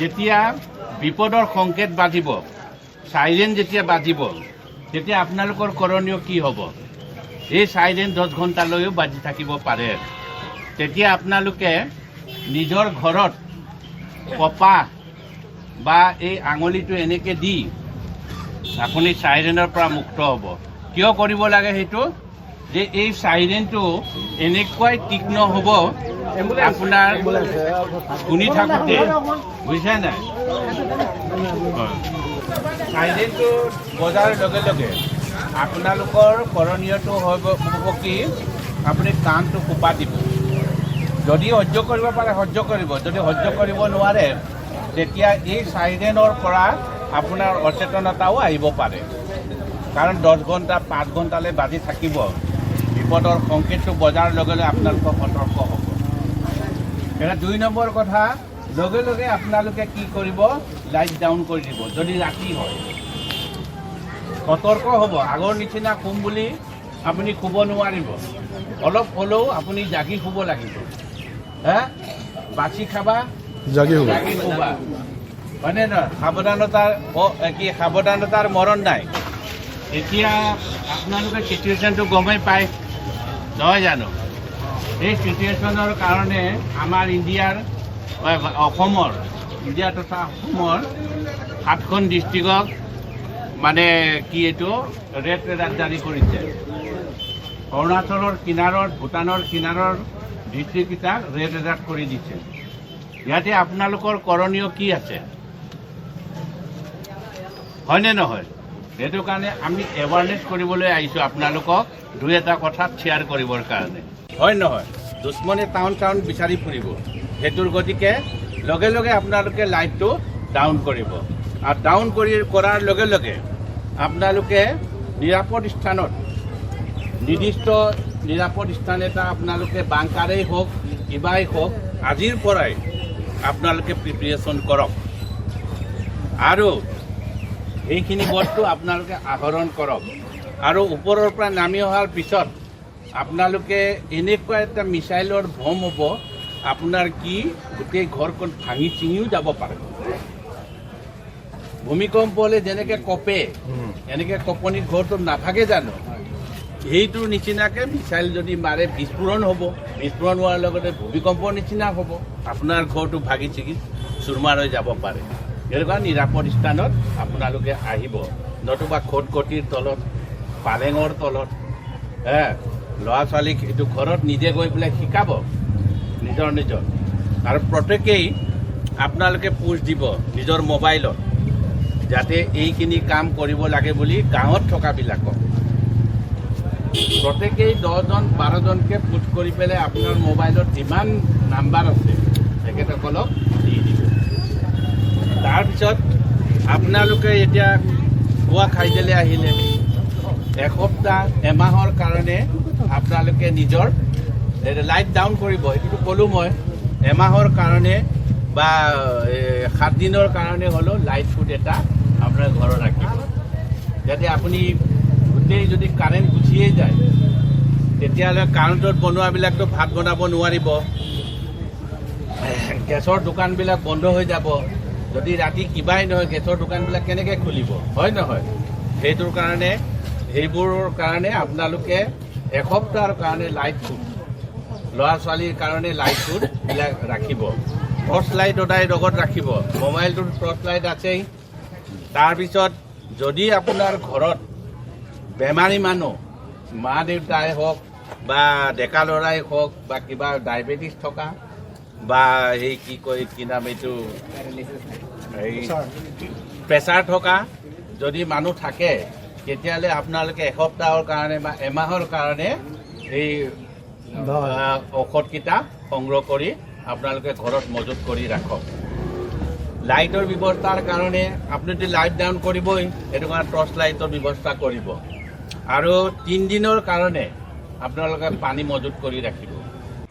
যেতিয়া বিপদৰ সংকেত বাজিব, চাইৰেন যেতিয়া বাজিব, তেতিয়া আপোনালোকৰ কৰণীয় কি হ'ব? এই চাইৰেন 10 ঘণ্টালৈও বাজি থাকিব পাৰে। তেতিয়া আপোনালোকে নিজৰ ঘৰত কপাহ বা এই আঙুলিটো এনেকৈ দি আপুনি চাইৰেনৰ পৰা মুক্ত হ'ব। কিয় কৰিব লাগে সেইটো যে এই চাইৰেনটো এনেকুৱাই তীক্ষ্ণ হ'ব আপোনাৰ শুনি থাকোঁতে, বুজিছে নাই? হয়। চাইৰেনটো বজাৰ লগে লগে আপোনালোকৰ কৰণীয়টো হ'ব কি, আপুনি কাণটো সোপা দিব। যদি সহ্য কৰিব পাৰে, সহ্য কৰিব। যদি সহ্য কৰিব নোৱাৰে, তেতিয়া এই চাইৰেনৰ পৰা আপোনাৰ অচেতনতাও আহিব পাৰে। কাৰণ 10 ঘণ্টা, 5 ঘণ্টালৈ বাজি থাকিব। বিপদৰ সংকেতটো বজাৰ লগে লগে আপোনালোকৰ সতৰ্ক হ'ব। এতিয়া 2 নম্বৰ কথা, লগে লগে আপোনালোকে কি কৰিব? লাইট ডাউন কৰি দিব। যদি ৰাতি হয়, সতৰ্ক হ'ব। আগৰ নিচিনা শুম বুলি আপুনি শুব নোৱাৰিব। অলপ হ'লেও আপুনি জাগি শুব লাগিব। হে বাচি খাবা, জাগি শুব। জাগি শুবা, হয়নে নহয়? সাৱধানতাৰ কি, সাৱধানতাৰ মৰণ নাই। এতিয়া আপোনালোকে চিটুৱেশ্যনটো গমেই পায়, নহয় জানো? এই চিটুৱেশ্যনৰ কাৰণে আমাৰ ইণ্ডিয়াৰ, অসমৰ, ইণ্ডিয়া তথা অসমৰ সাতখন ডিষ্ট্ৰিক্টক মানে কি এইটো ৰেড এলাৰ্ট জাৰি কৰিছে। অৰুণাচলৰ কিনাৰত, ভূটানৰ কিনাৰৰ ডিষ্ট্ৰিক্টকেইটাক ৰেড এলাৰ্ট কৰি দিছে। ইয়াতে আপোনালোকৰ কৰণীয় কি আছে, হয়নে নহয়? সেইটো কাৰণে আমি এৱাৰনেছ কৰিবলৈ আহিছোঁ আপোনালোকক দুই এটা কথাত শ্বেয়াৰ কৰিবৰ কাৰণে, হয় নহয়? দুশ্মনে টাউন টাউন বিচাৰি ফুৰিব। সেইটোৰ গতিকে লগে লগে আপোনালোকে লাইটটো ডাউন কৰিব আৰু ডাউন কৰাৰ লগে লগে আপোনালোকে নিৰাপদ স্থানত, নিৰ্দিষ্ট নিৰাপদ স্থান এটা আপোনালোকে বাংকাৰেই হওক, কিবাই হওক, আজিৰ পৰাই আপোনালোকে প্ৰিপেৰেশ্যন কৰক আৰু এইখিনি বস্তু আপোনালোকে আহৰণ কৰক। আৰু ওপৰৰ পৰা নামি অহাৰ পিছত আপোনালোকে এনেকুৱা এটা মিছাইলৰ বম হ'ব আপোনাৰ কি, গোটেই ঘৰখন ভাঙি ছিঙিও যাব পাৰে। ভূমিকম্প হ'লে যেনেকৈ কঁপে, এনেকৈ কঁপনিত ঘৰটো নাভাগে জানো? সেইটোৰ নিচিনাকৈ মিছাইল যদি মাৰে, বিস্ফোৰণ হ'ব। বিস্ফোৰণ হোৱাৰ লগতে ভূমিকম্পৰ নিচিনা হ'ব, আপোনাৰ ঘৰটো ভাগি ছিগি চুৰমাৰ হৈ যাব পাৰে। এনেকুৱা নিৰাপদ স্থানত আপোনালোকে আহিব, নতুবা খটখটিৰ তলত, পালেঙৰ তলত। হে ল'ৰা ছোৱালীক এইটো ঘৰত নিজে গৈ পেলাই শিকাব নিজৰ নিজৰ। আৰু প্ৰত্যেকেই আপোনালোকে পোষ্ট দিব নিজৰ মোবাইলত, যাতে এইখিনি কাম কৰিব লাগে বুলি। গাঁৱত থকাবিলাকক প্ৰত্যেকেই 10জন, 12জনকৈ পোষ্ট কৰি পেলাই আপোনাৰ মোবাইলত যিমান নাম্বাৰ আছে, তেখেতসকলক দি দিব। তাৰপিছত আপোনালোকে এতিয়া খোৱা খাদ্যলৈ আহিলে এসপ্তাহ, এমাহৰ কাৰণে আপোনালোকে নিজৰ লাইট ডাউন কৰিব। সেইটোতো ক'লোঁ মই। এমাহৰ কাৰণে বা 7 দিনৰ কাৰণে হ'লেও লাইট ফুট এটা আপোনাৰ ঘৰত ৰাখিব, যাতে আপুনি গোটেই যদি কাৰেণ্ট গুচিয়ে যায়, তেতিয়াহ'লে কাৰেণ্টত বনোৱাবিলাকতো ভাত বনাব নোৱাৰিব, গেছৰ দোকানবিলাক বন্ধ হৈ যাব। যদি ৰাতি কিবাই নহয়, গেছৰ দোকানবিলাক কেনেকৈ খুলিব, হয় নহয়? সেইটোৰ কাৰণে, সেইবোৰৰ কাৰণে আপোনালোকে এসপ্তাহৰ কাৰণে লাইট ফুট, ল'ৰা ছোৱালীৰ কাৰণে লাইট ফুটবিলাক ৰাখিব। টৰ্চ লাইট সদায় লগত ৰাখিব। মোবাইলটোত টৰ্চ লাইট আছেই। তাৰপিছত যদি আপোনাৰ ঘৰত বেমাৰী মানুহ, মা দেউতাই হওক বা ডেকা ল'ৰাই হওক বা কিবা ডায়েবেটিছ থকা বা এই কি কয়, কি নাম এইটো, এই প্ৰেছাৰ থকা যদি মানুহ থাকে, তেতিয়াহ'লে আপোনালোকে এসপ্তাহৰ কাৰণে বা এমাহৰ কাৰণে এই ঔষধকেইটা সংগ্ৰহ কৰি আপোনালোকে ঘৰত মজুত কৰি ৰাখক। লাইটৰ ব্যৱস্থাৰ কাৰণে আপুনিতো লাইট ডাউন কৰিবই, সেইটো কাৰণে টৰ্চ লাইটৰ ব্যৱস্থা কৰিব। আৰু 3 দিনৰ কাৰণে আপোনালোকে পানী মজুত কৰি ৰাখিব।